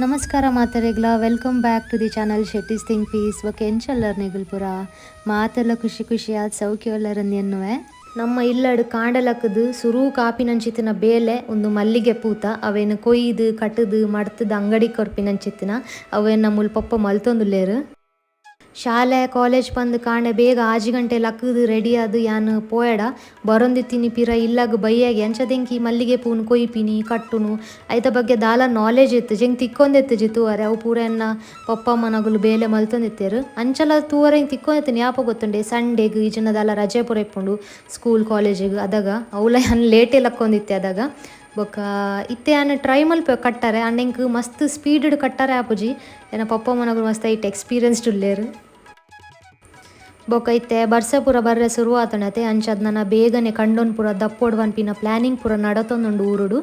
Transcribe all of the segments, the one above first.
ನಮಸ್ಕಾರ ಮಾತೆರೆಗ್ಲ, welcome back to the channel Shetty's think peace. ಬೊಕ ಎಂಚಲ್ಲರ್ ನಿಗುಲ್ ಪೂರ ಮಾತೆಲ್ಲ ಖುಷಿ ಖುಷಿಯಾದ ಸೌಖ್ಯವಲ್ಲರನ್ ಎನ್ನುವೆ. ನಮ್ಮ ಇಲ್ಲಡ್ ಕಾಂಡಲಕ್ಕದು ಸುರು ಕಾಪಿನಂಚಿತ್ತಿನ ಬೇಲೆ ಒಂದು ಮಲ್ಲಿಗೆ ಪೂತ ಅವೇನು ಕೊಯ್ದು ಕಟ್ಟದು ಮಡ್ತದ ಅಂಗಡಿ ಕೊರ್ಪಿನಂಚಿತ್ತಿನ ಅವೇನ ಮುಲ್ಪ ಪಪ್ಪ ಮಲ್ತೊಂದುಲ್ಲೇರು. ಶಾಲೆ ಕಾಲೇಜ್ ಪಂದ್ ಕಾಂಡೆ ಬೇಗ 6 ಗಂಟೆ ಲಕ್ಕದು ರೆಡಿ ಆದ್ ಯಾನ್ ಪೋಯಡ ಬರೊಂದಿತ್ತಿನಿ ಪಿರ ಇಲ್ಲಗ್ ಬಯ್ಯಗೆ ಅಂಚದೆಂಕಿ ಮಲ್ಲಿಗೆ ಪೂನು ಕೊಯ್ಪಿನಿ ಕಟ್ಟುನು ಐತ ಬಗ್ಗೆ ದಾಲ ನಾಲೆಜ್ ಇತ್ತು ಜೆಂಗ್ ತಿಕ್ಕೊಂದಿತ್ತಿಜಿ ತೂವರೆ ಅವು ಪೂರ ಎನ್ನ ಪಪ್ಪ ಅಮ್ಮನಗುಲು ಬೇಲೆ ಮಲ್ತೊಂದಿತ್ತೆರ್ ಅಂಚಲ ತೂವರೆ ಎಂಕ್ ತಿಕ್ಕೊಂದಿತ್ತಿನಿ ಯಾಪ ಗೊತ್ತುಂಡೆ ಸಂಡೇಗ್ ಇಜ್ಜಿಂಡ ದಾಲ ರಜೆ ಪೂರ ಇಪ್ಪುಂಡು ಸ್ಕೂಲ್ ಕಾಲೇಜಿಗ್ ಅದಗ ಅವ್ಲ ಯಾನ್ ಲೇಟೇ ಲಕ್ಕೊಂದಿತ್ತೆ ಅದಗ ಬೊಕ ಇತ್ತೆ ಯಾನ್ ಟ್ರೈ ಮಲ್ಪೆ ಕಟ್ಟರೆ ಆಂಡ ಎಂಕ್ ಮಸ್ತ್ ಸ್ಪೀಡ್ ಕಟ್ಟರೆ ಆಪುಜಿ ಎನ್ನ ಪಪ್ಪ ಅಮ್ಮನಗುಲು ಮಸ್ತ್ ಐಟ್ ಎಕ್ಸ್ಪೀರಿಯನ್ಸ್ಡ್ ಉಲ್ಲೆರ್. ಬೊಕ ಇತ್ತೆ ಬರ್ಸ ಪೂರ ಬರ್ರೆ ಸುರು ಆತುಂಡತೆ ಅಂಚಾದ್ ನನ ಬೇಗನೆ ಕಂಡೊನ್ ಪೂರ ದಪ್ಪೊಡು ಪನ್ಪಿನ ಪ್ಲಾನಿಂಗ್ ಪೂರ ನಡತೊಂದುಂಡು ಊರುಡು.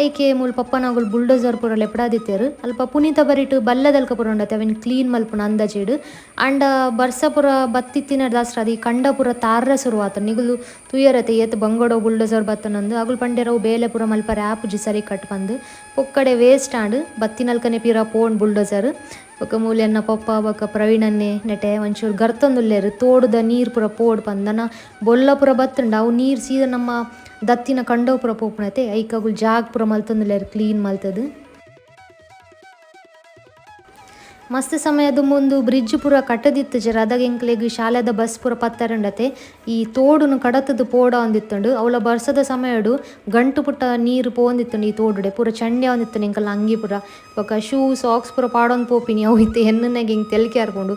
ಐಕೆ ಮೂಲು ಪಪ್ಪನಗುಲು ಬುಲ್ಡೋಸರ್ ಪೂರ ಲೆಪಡಾದಿತ್ತೆರ್. ಅಲ್ಪ ಪುನೀತ ಬರಿಟ್ ಬಲ್ಲೆದಲ್ಕ ಪೂರ ಉಂಡತೆ ಅವೆನ್ ಕ್ಲೀನ್ ಮಲ್ಪುನ ಅಂದಾಜಿಡ್. ಆಂಡ ಬರ್ಸ ಪೂರ ಬತ್ತಿತ್ತಿನ ದಾಸ್ರ ಈ ಕಂಡ ಪೂರ ತಾರ್ರೆ ಸುರು ಆತುಂಡು. ನಿಗುಲು ತೂಯರತೆ ಏತ್ ಬಂಗಡೋ ಬುಲ್ಡೋಸರ್ ಬತ್ತನಂದು ಅಗುಲು ಪಂಡೆರ್ ಅವು ಬೇಲೆ ಪೂರ ಮಲ್ಪರೆ ಆಪುಜಿ ಸರಿ ಕಟ್ ಪಂದ್. ಪೊಕ್ಕಡೆ ವೇಸ್ಟ್ ಆಂಡ್ ಬತ್ತಿನಲ್ಕನೆ ಪಿರ ಪೋಂಡ್ ಬುಲ್ಡೋಸರ್. ಬೊಕ ಮೂಲು ಎನ್ನ ಪಪ್ಪ ಬೊಕ ಪ್ರವೀಣನ್ನೇ ನೆಟೆ ಒಂಚೂರು ಗರ್ತೊಂದುಲ್ಲೆರ್ ತೋಡುದ ನೀರ್ ಪೂರ ಪೋಡ್ ಪಂದ್ ನನ ಬೊಲ್ಲ ಪೂರ ಬತ್ತುಂಡ ಅವು ನೀರ್ ಸೀದ ನಮ್ಮ ದತ್ತಿನ ಕಂಡವು ಪೂರ ಪೋಪುನತೆ ಐಕ್ ಅಗುಲು ಜಾಗ್ ಪೂರ ಮಲ್ತೊಂದುಲ್ಲೆರ್ ಕ್ಲೀನ್ ಮಲ್ತುದು. ಮಸ್ತ್ ಸಮಯದ ಮುಂದು ಬ್ರಿಡ್ಜ್ ಪೂರ ಕಟ್ಟದಿತ್ತುಜೆರ್ ಅದಗ ಎಂಕ್ಲೆಗ್ ಶಾಲೆದ ಬಸ್ ಪೂರ ಪತ್ತರುಂಡತೆ ಈ ತೋಡುನು ಕಡತುದು ಪೋಡೊಂದಿತ್ತುಂಡು ಅವ್ಲ ಬರ್ಸದ ಸಮಯಡು ಗಂಟು ಪುಟ್ಟ ನೀರು ಪೋವೊಂದಿತ್ತುಂಡು ಈ ತೋಡುಡೆ ಪೂರ ಚಂಡಿ ಆವೊಂದಿತ್ತುಂಡು ಎಂಕಲ್ನ ಅಂಗಿ ಪೂರ ಬೊಕ ಶೂ ಸಾಕ್ಸ್ ಪೂರ ಪಾಡೊಂದು ಪೋಪಿನಿ ಅವು ಇತ್ತೆ ಎನ್ನುನಗ ಎಂಕ್ ತೆಲಿಕೆ ಆರ್ಪುಂಡು.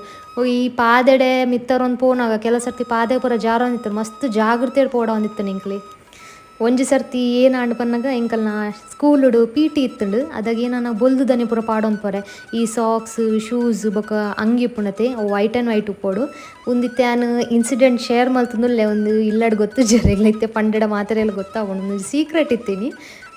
ಈ ಪಾದೆಡೆ ಮಿತ್ತರೊಂದು ಪೋನಾಗ ಕೆಲ ಸರ್ತಿ ಪಾದೆ ಪೂರ ಜಾರೊಂದಿತ್ತುಂಡು ಮಸ್ತ್ ಜಾಗೃತೆಡ್ ಪೋಡೊಂದಿತ್ತುಂಡು ಎಂಕ್ಲೆ. ಒಂಜಿ ಸರ್ತಿ ಏನಾಂಡ್ ಪನ್ನಗ ಎಂಕಲ್ನ ಸ್ಕೂಲುಡು ಪಿ ಟಿ ಇತ್ತುಂಡು ಅದಾಗ ಏನಾನ ಬೊಲ್ದುದನೆ ಪೂರ ಪಾಡೊಂದು ಪೋರೆ ಈ ಸಾಕ್ಸ್ ಶೂಸ್ ಬೊಕ ಅಂಗಿ ಇಪ್ಪುನತೆ ಅವು ವೈಟ್ ಆ್ಯಂಡ್ ವೈಟ್ ಉಪ್ಪೊಡು. ಉಂದಿತ್ತೆ ಯಾನ್ ಇನ್ಸಿಡೆಂಟ್ ಶೇರ್ ಮಲ್ತೊಂದುಲ್ಲೆ ಉಂದು ಇಲ್ಲಡ್ ಗೊತ್ತುಜೆರ್ ಇತ್ತೆ ಪಂಡೆಡ ಮಾತೆರೆಗ್ಲ ಗೊತ್ತಾಪುಂಡು ಉಂದು ಸೀಕ್ರೆಟ್ ಇತ್ತೀನಿ.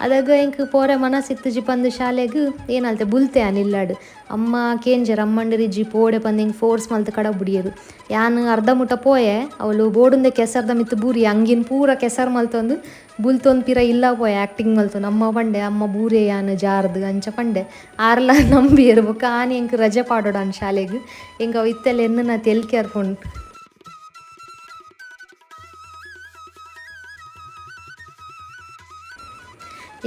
ಅದಾಗ ಎಂಕ್ ಪೋರೆ ಮನಸ್ಸಿತ್ತುಜಿ ಪಂದ್ ಶಾಲೆಗ್ ಏನಾಲ್ತೆ ಬುಲ್ತೆ ಯಾನ್ ಇಲ್ಲಡ್ ಅಮ್ಮ ಕೇಂಜೆರ್ ಅಮ್ಮಂಡರ್ ಇಜ್ಜಿ ಪೋಡೆ ಪಂದ್ ಎಂಕ್ ಫೋರ್ಸ್ ಮಲ್ತ್ ಕಡ ಬುಡಿಯೆರ್. ಯಾನ್ ಅರ್ಧ ಮುಟ ಪೋಯೆ ಅವಳು ಬೋಡುಂದೆ ಕೆಸರ್ದ ಮಿತ್ತ್ ಬೂರಿ ಅಂಗಿನ್ ಪೂರ ಕೆಸರ್ ಮಲ್ತೊಂದು ಬುಲ್ತೊಂದು ಪಿರ ಇಲ್ಲ ಪೋಯೆ ಆ್ಯಕ್ಟಿಂಗ್ ಮಲ್ತೊಂದು ಅಮ್ಮ ಪಂಡೆ ಅಮ್ಮ ಬೂರೆ ಯಾನ್ ಜಾರ್ದ್ ಅಂಚ ಪಂಡೆ ಆರ್ಲ ನಂಬಿಯೆರ್ ಬೊಕ ಆನಿ ಎಂಕ್ ರಜೆ ಪಾಡೊಡಾನ್ ಶಾಲೆಗ್ ಎಂಕ್ ಅವು ಇತ್ತೆಲ ಎನ್ನುನ ತೆಲಿಕೆ ಆರ್ಪುಂಡು.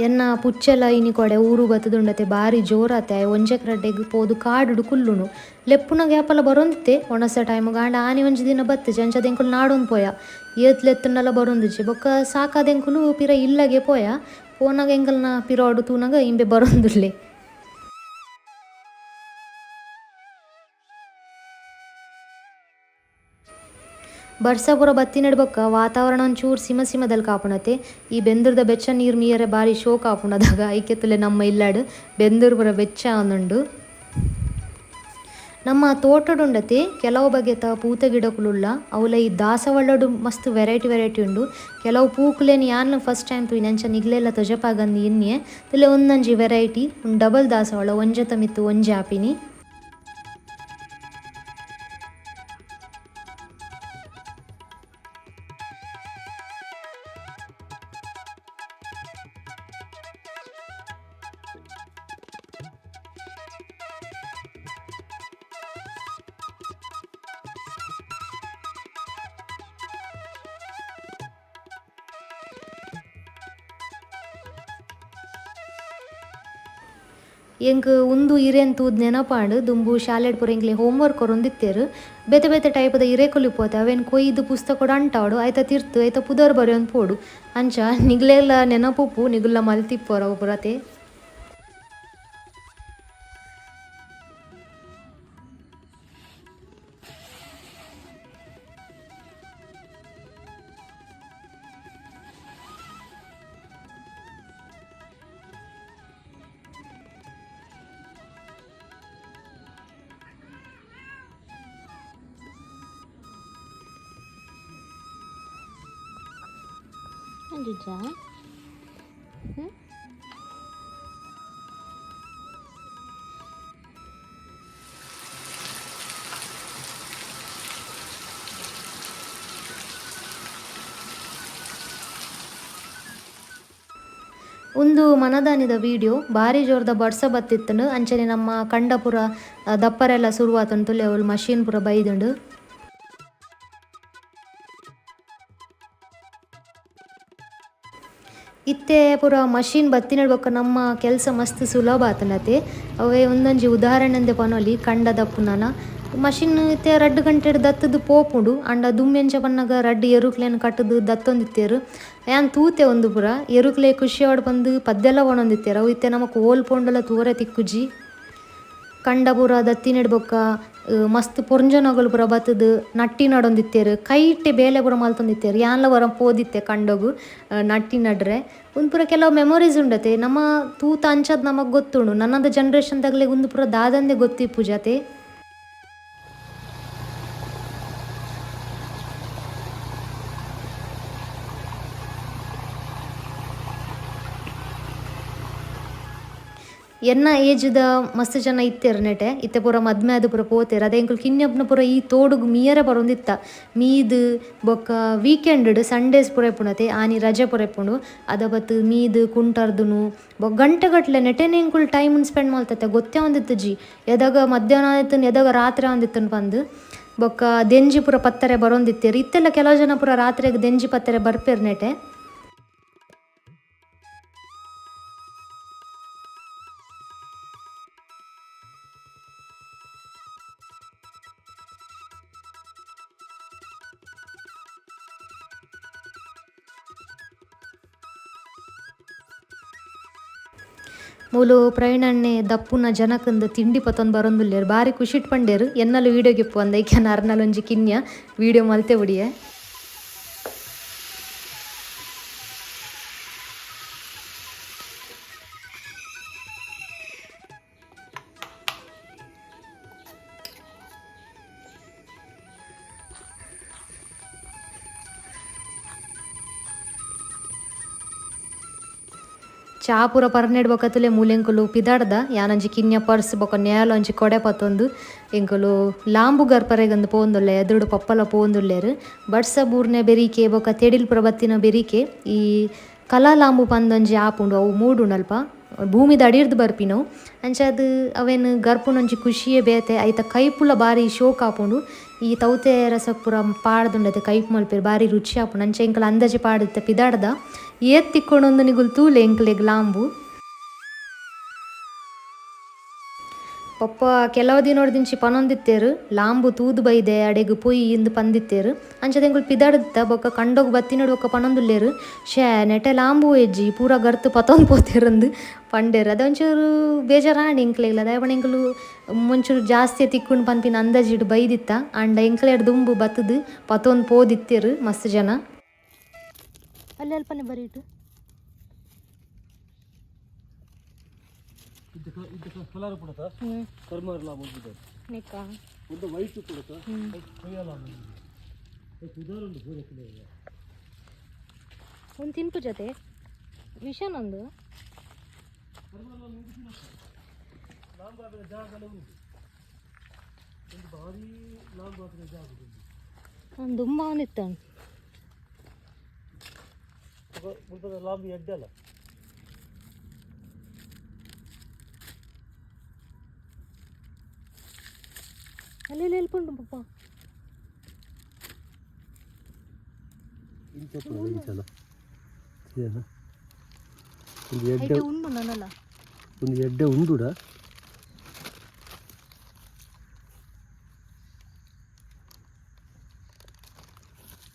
ಎನ್ನ ಪುಚ್ಚೆಲ ಇನಿ ಕೊಡೆ ಊರು ಬತ್ತುದುಂಡತೆ ಬಾರಿ ಜೋರಾತೆ ಆಯೆ ಒಂಜೆಕ್ ರಡ್ಡೆಗ್ ಪೋದು ಕಾಡುಡು ಕುಲ್ಲುನು ಲೆಪ್ಪುನಗ ಯಾಪಲ ಬರೊಂದಿತ್ತೆ ಒಣಸ ಟೈಮುಗ್ ಆಂಡ ಆನಿ ಒಂಜಿ ದಿನ ಬತ್ತುಜಿ ಅಂಚಾದ್ ಎಂಕುಲು ನಾಡೊಂದು ಪೋಯ ಏತ್ ಲೆತ್ತುಂಡಲ ಬರೊಂದಿಜ್ಜಿ ಬೊಕ್ಕ ಸಾಕಾದ್ ಎಂಕುಲು ಪಿರ ಇಲ್ಲಗೆ ಪೋಯ ಪೋನಗ ಎಂಕಲ್ನ ಪಿರೋಡು ತೂನಗ ಇಂಬೆ ಬರೊಂದುಲ್ಲೆ. ಬರ್ಸ ಪೂರ ಬತ್ತಿನಡ್ ಬೊಕ್ಕ ವಾತಾವರಣ ಒಂಚೂರು ಸಿಮ ಸಿಮದಲ್ ಕಾಪುಣತೆ ಈ ಬೆಂದುರ್ದ ಬೆಚ್ಚ ನೀರು ಮೀಯರೆ ಬಾರಿ ಶೋಕ್ ಆಪುಂಡು ಅದಾಗ ಐಕೆತ್ತಲೆ ನಮ್ಮ ಇಲ್ಲಡ್ ಬೆಂದುರ್ ಪೂರ ಬೆಚ್ಚ ಆವೊಂದುಂಡು. ನಮ್ಮ ತೋಟಡುಂಡತೆ ಕೆಲವು ಬಗೆತ ಪೂತ ಗಿಡಕುಲುಲ್ಲ ಅವ್ಲ ಈ ದಾಸವಾಳಡು ಮಸ್ತ್ ವೆರೈಟಿ ವೆರೈಟಿ ಉಂಡು. ಕೆಲವು ಪೂಕುಲೆನ್ ಯಾನ್ ಫಸ್ಟ್ ಟೈಮ್ ತೂಯಿನಿ ಅಂಚ ನಿಗ್ಲೆಲ್ಲ ತೊಜಪಾಗಂದು ಎನ್ನಿಯೆ ತುಲೆ ಒಂದೊಂಜಿ ವೆರೈಟಿ ಉಂದು ಡಬಲ್ ದಾಸವಾಳ ಒಂಜೆತ ಮಿತ್ತ್ ಒಂಜಿ ಆಪಿನಿ. ಎಂಕ್ ಉಂದು ಇರೆನ್ ತೂದ್ ನೆನಪಾಂಡ್ ದುಂಬು ಶಾಲೆಡ್ ಪೂರ ಎಂಕ್ಲೆ ಹೋಮ್ ವರ್ಕ್ ಕೊರೊಂದಿತ್ತೆರ್ ಬೇತೆ ಬೇತೆ ಟೈಪದ ಇರೆಕುಲು ಇಪ್ಪೊತೆ ಅವೆನ್ ಕೊಯ್ದು ಪುಸ್ತಕೊಡು ಅಂಟಾವೊಡು ಐತ ತಿರ್ತ್ ಐತ ಪುದರ್ ಬರೆಯೊಂದು ಪೋಡು ಅಂಚ ನಿಗ್ಲೆಲ ನೆನಪುಪ್ಪು ನಿಗುಲ್ಲ ಮಲ್ತಿಪ್ಪೊರ್ ಅವು ಪೂರತೆ. ಉಂದು ಮನದಾನಿದ ವಿಡಿಯೋ. ಬಾರಿ ಜೋರ್ದ ಬರ್ಸ ಬತ್ತಿತ್ತುಂಡು. ಅಂಚನೆ ನಮ್ಮ ಕಂಡಪುರ ದಪ್ಪರೆಲ್ಲ ಶುರುವಾತುಂಡು. ತುಲೆ ಅವ್ಲು ಮಷೀನ್ ಪೂರ ಬೈದುಂಡು. ಇತ್ತೆ ಪೂರ ಮಷೀನ್ ಬತ್ತಿನ ಬೊಕ್ಕ ನಮ್ಮ ಕೆಲಸ ಮಸ್ತ್ ಸುಲಭ ಆತನತೆ. ಅವೇ ಒಂದೊಂಜಿ ಉದಾಹರಣೆ ಪನೊಲಿ ಕಂಡ ದಪ್ಪುನನ ಮಷೀನ್ ಇತ್ತೆ ರಡ್ಡ್ ಗಂಟೆಡ್ ದತ್ತದು ಪೋಪುಂಡು. ಆಂಡ ದುಂಬೆಂಚ ಪನ್ನಗ ರಡ್ಡ್ ಎರುಕ್ಲೆನ್ ಕಟ್ಟುದು ದತ್ತೊಂದಿತ್ತೆರ್. ಯಾನ್ ತೂತೆ ಉಂದು ಪೂರ ಎರುಕ್ಲೆ ಖುಷಿ ಆವಡ್ ಪಂದ್ ಪದ್ದೆಲ ಪನೊಂದಿತ್ತೆರ್. ಅವು ಇತ್ತೆ ನಮಕ್ ಓಲ್ ಪೋಂಡಲ ತೂವರೆ ತಿಕ್ಕುಜಿ. ಕಂಡ ಪೂರ ದತ್ತಿನೆಡ್ ಬೊಕ್ಕ ಮಸ್ತ್ ಪೊರ್ಂಜನಗಲು ಪೂರ ಬತ್ತುದು ನಟ್ಟಿ ನಡೊಂದಿತ್ತೆರ್. ಕೈಟೆ ಬೇಲೆ ಪೂರ ಮಲ್ತೊಂದಿತ್ತೆರ್. ಯಾನ್ಲ ಒರ ಪೋದಿತ್ತೆ ಕಂಡೊಗು ನಟ್ಟಿ ನಡ್ರೆ. ಉಂದು ಪೂರ ಕೆಲವು ಮೆಮೊರೀಸ್ ಉಂಡತೆ. ನಮ ತೂತ ಅಂಚಾದ್ ನಮಕ್ ಗೊತ್ತುಂಡು. ನನದ ಜನರೇಷನ್ ದಗ್ಲೆಗ್ ಉಂದು ಪೂರ ದಾದಂದೆ ಗೊತ್ತಿಪ್ಪುಜತೆ. ಎನ್ನ ಏಜ್ದ ಮಸ್ತ್ ಜನ ಇತ್ತೆರ್ ನೆಟೆ. ಇತ್ತೆ ಪೂರ ಮದ್ಮೆ ಆದ್ ಪೂರ ಪೋತೆರ್. ಅದೇ ಎಂಕುಲು ಕಿನ್ಯಪ್ನ ಪೂರ ಈ ತೋಡುಗು ಮೀಯರೆ ಬರೊಂದಿತ್ತ. ಮೀದ್ ಬೊಕ್ಕ ವೀಕೆಂಡ್ ಸಂಡೇಸ್ ಪೂರ ಇಪ್ಪುಂಡತೆ. ಆನಿ ರಜೆ ಪೂರ ಇಪ್ಪುಂಡು. ಅದ ಬತ್ತ್ ಮೀದ್ ಕುಂಟರ್ದುನು ಬೊಕ್ಕ ಗಂಟೆ ಗಟ್ಲೆ ನೆಟೆನೆ ಎಂಕುಲು ಟೈಮ್ ಸ್ಪೆಂಡ್ ಮಲ್ತತ್ತೆ. ಗೊತ್ತೇ ಆವೊಂದಿತ್ತಿಜಿ ಎದಗ ಮಧ್ಯಾಹ್ನ ಆದಿತ್ತುಂಡು ಎದಗ ರಾತ್ರೆ ಆವೊಂದಿತ್ತುಂಡು ಪಂದ್. ಬೊಕ್ಕ ದೆಂಜಿ ಪೂರ ಪತ್ತರೆ ಬರೊಂದಿತ್ತೆರ್. ಇತ್ತೆಲ್ಲ ಕೆಲವು ಜನ ಪೂರ ರಾತ್ರೆಗ್ ದೆಂಜಿ ಪತ್ತರೆ ಬರ್ಪೆರ್ ನೆಟೆ. ಮೂಲು ಪ್ರವೀಣಣ್ಣೆ ದಪ್ಪುನ ಜನಕಂದು ತಿಂಡಿ ಪತ್ತೊಂದು ಬರೊಂದುಲ್ಲೆರ್. ಬಾರಿ ಖುಷಿಟ್ ಪಂಡೆರ್ ಎನ್ನಲು ವೀಡಿಯೋ ಗಿಪ್ಪು ಅಂದ ಐಕೆ ಅರ್ನಲ್ ಒಂಜಿ ಕಿನ್ಯ ವೀಡಿಯೋ ಮಲ್ತೆ ಬುಡಿಯೆ. ಚಾ ಪೂರ ಪರ್ನೆಡ್ ಬೊಕ್ಕ ತುಲೆ ಮೂಲೆಂಕುಲು ಪಿದಾಡ್ದ. ಯಾನೊಂಜಿ ಕಿನ್ಯ ಪರ್ಸ್ ಬೊಕ್ಕ ನೇಲೊಂಜಿ ಕೊಡೆ ಪತ್ತೊಂದು ಎಂಕುಲು ಲಾಂಬು ಗರ್ಪರೆಗಂದು ಪೋವೊಂದುಲ್ಲೆ. ಎದುರುಡು ಪಪ್ಪಲ ಪೋವೊಂದುಲ್ಲೆರ್. ಬರ್ಸ ಬೂರ್ನೆ ಬೆರಿಕೆ ಬೊಕ್ಕ ತೆಡಿಲ್ ಪೂರ ಬತ್ತಿನ ಬೆರಿಕೆ ಈ ಕಲಾ ಲಾಂಬು ಪಂದೊಂಜಿ ಆಪುಂಡು. ಅವು ಮೂಡುಂಡು ಅಲ್ಪ ಭೂಮಿದ ಅಡಿರ್ದ್ ಬರ್ಪಿನವು. ಅಂಚಾದ್ ಅವೆನ್ ಗರ್ಪುನೊಂಜಿ ಖುಷಿಯೇ ಬೇತೆ. ಐತ ಕೈಪುಲ ಬಾರಿ ಶೋಕ್ ಆಪುಂಡು. ಈ ತೌತೆ ರಸಕ್ ಪೂರ ಪಾಡ್ದುಂಡತೆ ಕೈಪು ಮಲ್ಪೆರ್ ಬಾರಿ ರುಚಿ ಆಪುಂಡು. ಅಂಚ ಎಂಕುಲು ಅಂದಾಜಿ ಪಾಡ್ದಿತ್ತ ಪಿದಾಡ್ದ. ಏತ್ ತಿಕ್ಕೊಂಡೊಂದು ನಿಗುಲು ತೂಲೆ ಎಂಕ್ಲೆಗ್ ಲಾಂಬು. ಪಪ್ಪ ಕೆಲವು ದಿನೊಡ್ದಿಂಚಿ ಪನೊಂದಿತ್ತೆರ್ ಲಾಂಬು ತೂದು ಬೈದೆ ಅಡೆಗ್ ಪೊಯ್ ಇಂದ್ ಪಂದಿತ್ತೆರ್. ಅಂಚದ ಎಂಕುಲು ಪಿದಾಡ್ದಿತ್ತ ಬೊಕ್ಕ ಕಂಡೊಗು ಬತ್ತಿನಡ್ ಬೊಕ್ಕ ಪನೊಂದುಲ್ಲೆರ್ ಶೇ ನೆಟೆ ಲಾಂಬು ಇಜ್ಜಿ ಪೂರ ಗರ್ತ್ ಪತೊಂದು ಪೋತೆರಂದ್ ಪಂಡೆರ್. ಅದ ಒಂಚೂರು ಬೇಜಾರಾಂಡ್ ಎಂಕ್ಲೆಗ್ಲ. ದಾಯೆ ಪಂಡ ಎಂಕುಲು ಒಂಚೂರು ಜಾಸ್ತಿ ತಿಕ್ಕುಂಡು ಪನ್ಪಿನ ಅಂದಾಜಿಡ್ ಬೈದಿತ್ತ. ಆಂಡ ಎಂಕ್ಲೆಡ್ ದುಂಬು ಬತ್ತುದು ಪತೊಂದು ಪೋದಿತ್ತೆರ್ ಮಸ್ತ್ ಜನ. ಅಲ್ಲಿ ಅಲ್ಪನೆ ಬರೀಟು. ಕಲರ್ ಕೊಡತ ಕರ್ಮರ್ ಲಾಭ ನಿಕ್ಕ ಒಂದು ವೈಟ್ ಕೊಡತ ಕೊಯ್ಯ ಲಾಭ ಉದಾಹರಣೆ ಪೂರ ಒಂದು ತಿನ್ಪು ಜೊತೆ ವಿಷನೊಂದು. ಒಂದು ಭಾರಿ ಲಾಂಬ್ ಆಪಿನ ಜಾಗ ಒಂದು ದುಂಬ ಒಂದಿತ್ತು. ಮುಲ್ಪದ ಲಾಂಬ್ ಎಡ್ಡೆ ಅಲ್ಲ. ಅಲ್ಲಿ ಎಲ್ಪುಂಡು ಪಪ್ಪ. ಇಂಚ ಇಂಚಲ ಒಂದು ಎಡ್ಡೆ ಉಂಡು ನನ್ನಲ್ಲ. ಒಂದು ಎಡ್ಡೆ ಉಂಡುಡ.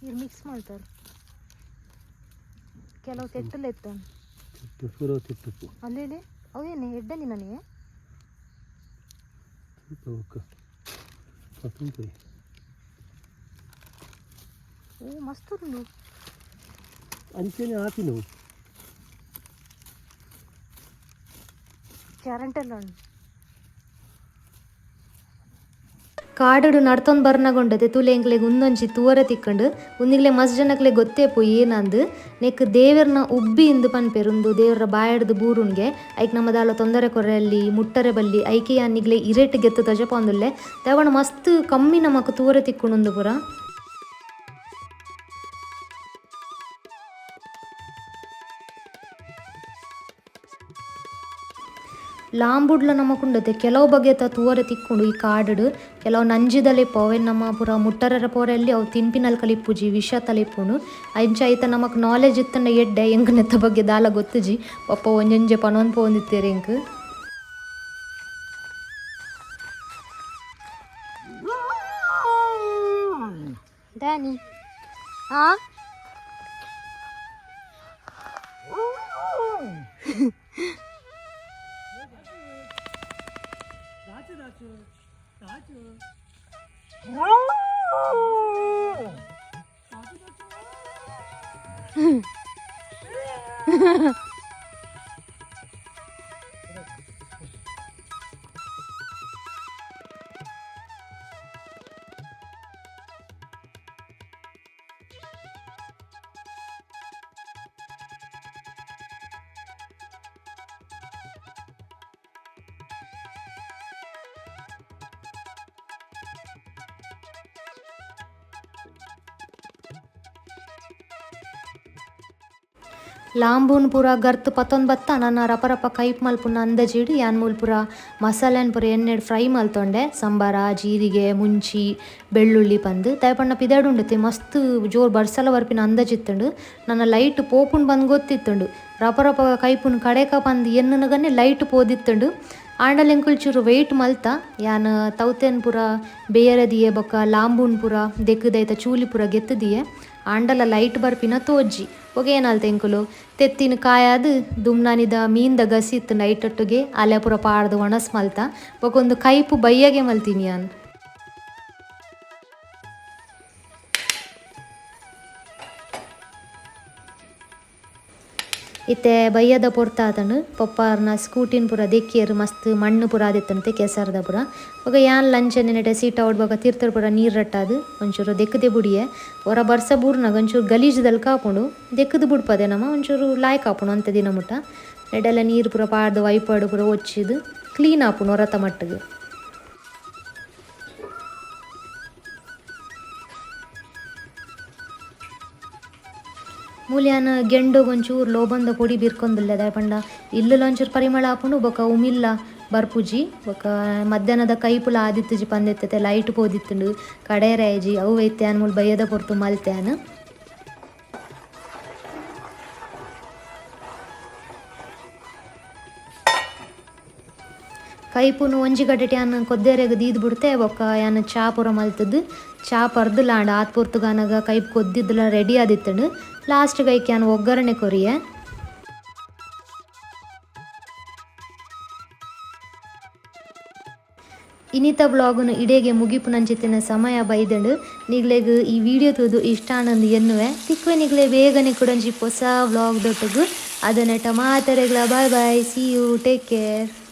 ಇವ್ರು ಮಿಕ್ಸ್ ಮಾಡ್ತಾರೆ. ಕೆಲವು ತೆಟ್ಟಲೆ ಇತ್ತು. ತಿಟ್ಟು ಪೂರ ತಿಟ್ಟುಪ್ಪು. ಅಲ್ಲಿ ಅವೇನೆ ಎಡ್ಡಲಿ ನನಗೆ. ಸ್ವಲ್ಪ ಪತ್ತೊಂದು. ಓ ಮಸ್ತ್ ಉಂಡು. ಅಂಚೆನೆ ಆಪಿನವು. ಕ್ಯಾರೆಂಟ್ ಎಲ್ಲ ಉಂಡು. ಕಾಡುಡು ನಡ್ತೊಂದು ಬರ್ನಗೊಂಡತೆ ತೂಲೆ ಎಂಕ್ಲೆಗ್ ಉಂದೊಂಜಿ ತೂವರೆ ತಿಕ್ಕಂಡು. ಉಂದಿಗ್ಲೆ ಮಸ್ತ್ ಜನಕ್ಲೆ ಗೊತ್ತೇ ಪೋ ಏನಂದ್. ನೆಕ್ ದೇವೆರ್ನ ಉಬ್ಬಿ ಇಂದು ಪನ್ಪೆರ್. ಉಂದು ದೇವರ ಬಾಯಡ್ದ್ ಬೂರುನ್ಗೆ ಐಕ್ ನಮ ದಾಲ ತೊಂದರೆ ಕೊರೆಯಲ್ಲಿ ಮುಟ್ಟರೆ ಬಲ್ಲಿ ಐಕೆ ಯಾನ್ ನಿಗ್ಲೆ ಇರೆಟ್ ಗೆತ್ತು ತಜಪಾಂದುಲ್ಲೆ. ದಾಯೆ ಮಸ್ತ್ ಕಮ್ಮಿ ನಮಕ್ ತೂವರೆ ತಿಕ್ಕುಂಡು ಉಂದು ಪೂರ. ಲಾಂಬುಡ್ಲ ನಮಕುಂಡತೆ ಕೆಲವು ಬಗೆತ ತೂವರೆ ತಿಕ್ಕುಂಡು ಈ ಕಾಡುಡು. ಕೆಲವು ನಂಜಿದಲೆ ಅವೆನ್ ನಮ್ಮ ಪೂರ ಮುಟ್ಟರರ ಪೋರೆಲ್ಲಿ ಅವು ತಿನ್ಪಿನಲ್ಕಲ್ ಇಪ್ಪುಜಿ, ವಿಷ ತಲಿಪುಂಡು. ಅಂಚ ಐತ ನಮಕ್ ನಾಲೆಜ್ ಇತ್ತಂಡ ಎಡ್ಡೆ, ಎಂಕ್ ನೆತ್ತ ಬಗ್ಗೆ ದಾಲ ಗೊತ್ತುಜಿ. ಪಪ್ಪ ಒಂಜೊಂಜೆ ಪನೊಂದು ಪೋವೊಂದಿತ್ತೆರ್ ಎಂಕ್. ದಾನಿ ಆ ಲಾಂಬುನ್ ಪೂರ ಗರ್ತ್ ಪತ್ತೊಂದು ಬತ್ತ ನನ ರಪ ರಪ ಕೈಪ್ ಮಲ್ಪುನ ಅಂದಜಿಡ್ ಯಾನ್ ಮೂಲ್ ಪೂರ ಮಸಾಲೆನ್ ಪೂರ ಎಣ್ಣೆಡ್ ಫ್ರೈ ಮಲ್ತೊಂಡೆ. ಸಂಬಾರ, ಜೀರಿಗೆ, ಮುಂಚಿ, ಬೆಳ್ಳುಳ್ಳಿ ಪಂದ್ ದಾಯೆ ಪಿದಡುಂಡತೆ ಮಸ್ತ್ ಜೋರ್ ಬರ್ಸಲ ಬರ್ಪಿನ ಅಂದಾಜಿತ್ತುಂಡು. ನನ್ನ ಲೈಟ್ ಪೋಪುಂಡು ಬಂದ್ ಗೊತ್ತಿತ್ತುಂಡು. ರಪ ರಪ ಕೈಪುನ್ ಕಡೆಕ ಪಂದ್ ಎನ್ನುನಗನೆ ಲೈಟ್ ಪೋದಿತ್ತುಂಡು. ಆಂಡಲ ಎಂಕುಲು ಚೂರು ವೆಯ್ಟ್ ಮಲ್ತ ಯಾನ್ ತೌತೆನ್ ಪೂರ ಬೇಯರದಿಯೆ ಬೊಕ್ಕ ಲಾಂಬುನ್ ಪೂರ ದೆಕ್ಕುದೈತ ಚೂಲಿ ಪೂರ ಗೆತ್ತುದಿಯೆ. ಆಂಡಲ ಲೈಟ್ ಬರ್ಪಿನ ತೋಜಿ ಬೊಕ ಏನಾಲ್ತ ಎಂಕುಲು ತೆತ್ತಿನ ಕಾಯಾದ್ ದುಮ್ನಾನಿದ ಮೀನ್ದ ಗಸಿ ಇತ್ತು ನೈಟೊಟ್ಟಿಗೆ ಅಲೆ ಪೂರ ಪಾಡ್ದು ಒಣಸ್ ಮಲ್ತ ಬೊಕ ಒಂದು ಕೈಪು ಬಯ್ಯಗೆ ಮಲ್ತೀನಿ ಯಾನ್. ಇತ್ತೆ ಬಯ್ಯದ ಪೊರ್ತಾತಂಡು ಪಪ್ಪಾರ್ನ ಸ್ಕೂಟಿನ ಪೂರ ದೆಕ್ಕಿಯರು ಮಸ್ತ್ ಮಣ್ಣು ಪೂರ ಆದಿತ್ತಂತೆ ಕೆಸರ್ದ ಪೂರ. ಬೊಕ ಯಾನ್ ಲಂಚ ನೆನೆಟೆ ಸೀಟ್ ಔಟ್ ಬೊಕ ತೀರ್ಥರ್ ಪೂರ ನೀರು ರಟ್ಟಾದು ಒಂಚೂರು ದೆಕ್ಕದೆ ಬುಡಿಯೆ. ಒರ ಬರ್ಸ ಬೂರ್ನಾಗ ಒಂಚೂರು ಗಲೀಜುದಲ್ ಕಾಪುಂಡು ದೆಕ್ಕದು ಬುಡ್ಪದೆ ನಮ ಒಂಚೂರು ಲಾಯ್ಕ್ ಆಪುಂಡು ಅಂತೆ ದಿನ ಮುಟ್ಟ. ನೆಡೆಲ್ಲ ನೀರು ಪೂರ ಪಾಡ್ದು ವೈಪಾಡು ಪೂರ ಒಚ್ಚಿದು ಕ್ಲೀನ್ ಆಪುಂಡು ಒರತ ಮಟ್ಟಿಗೆ. ಮೂಲ್ಯಾನ ಗೆಂಡೊಗ್ ಒಂಚೂರು ಲೋಬಂದ ಪೊಡಿ ಬಿರ್ಕೊಂದುಲ್ಲೆ ದಾಯೆ ಪಂಡ ಇಲ್ಲುಲ ಒಂಚೂರು ಪರಿಮಳ ಆಪುಂಡು ಬೊಕ ಉಮಿಲ್ಲ ಬರ್ಪುಜಿ. ಬೊಕ ಮಧ್ಯಾಹ್ನದ ಕೈಪುಲ ಆದಿತ್ತುಜಿ ಪಂದಿತ್ತತೆ ಲೈಟ್ ಪೋದಿತ್ತುಂಡು ಕಡೆಯರ ಆಯ್ಜಿ ಅವು ಐತೆ ಮೂಲು ಬಯ್ಯದ ಪೊರ್ತು ಮಲ್ತೆ. ಕೈಪುನು ಒಂಜಿ ಗಡ್ಡೆಟ್ ಯಾನ್ ಕೊದ್ದೆರೆಗ್ ದೀದ್ ಬುಡ್ತೆ ಬೊಕ್ಕ ಯಾನ್ ಚಾ ಪೂರ ಮಲ್ತುದು ಚಾ ಪರ್ದುಲಾಂಡ ಆತ್ ಪೊರ್ತುಗಾನಗ ಕೈಪು ಕೊದ್ದಿದ್ಲ ರೆಡಿ ಆದಿತ್ತುಂಡು. ಲಾಸ್ಟ್ ಐಕ್ ಯಾನ್ ಒಗ್ಗರಣೆ ಕೊರಿಯೆ. ಇನಿತ ವ್ಲಾಗುನು ಇಡೇಗೆ ಮುಗಿಪುನಂಚಿತ್ತಿನ ಸಮಯ ಬೈದಂಡು. ನಿಗ್ಲೆಗ್ ಈ ವಿಡಿಯೋ ತೂದು ಇಷ್ಟ ಆನಂದ್ ಎನ್ನುವೆ. ತಿಕ್ವೆ ನಿಗ್ಲೆ ಬೇಗನೆ ಕುಡಂಜಿ ಪೊಸ vlog ದೊಟ್ಟುಗು. ಅದನೆಟ ಮಾತೆರೆಗ್ಲ bye bye, see you, take care.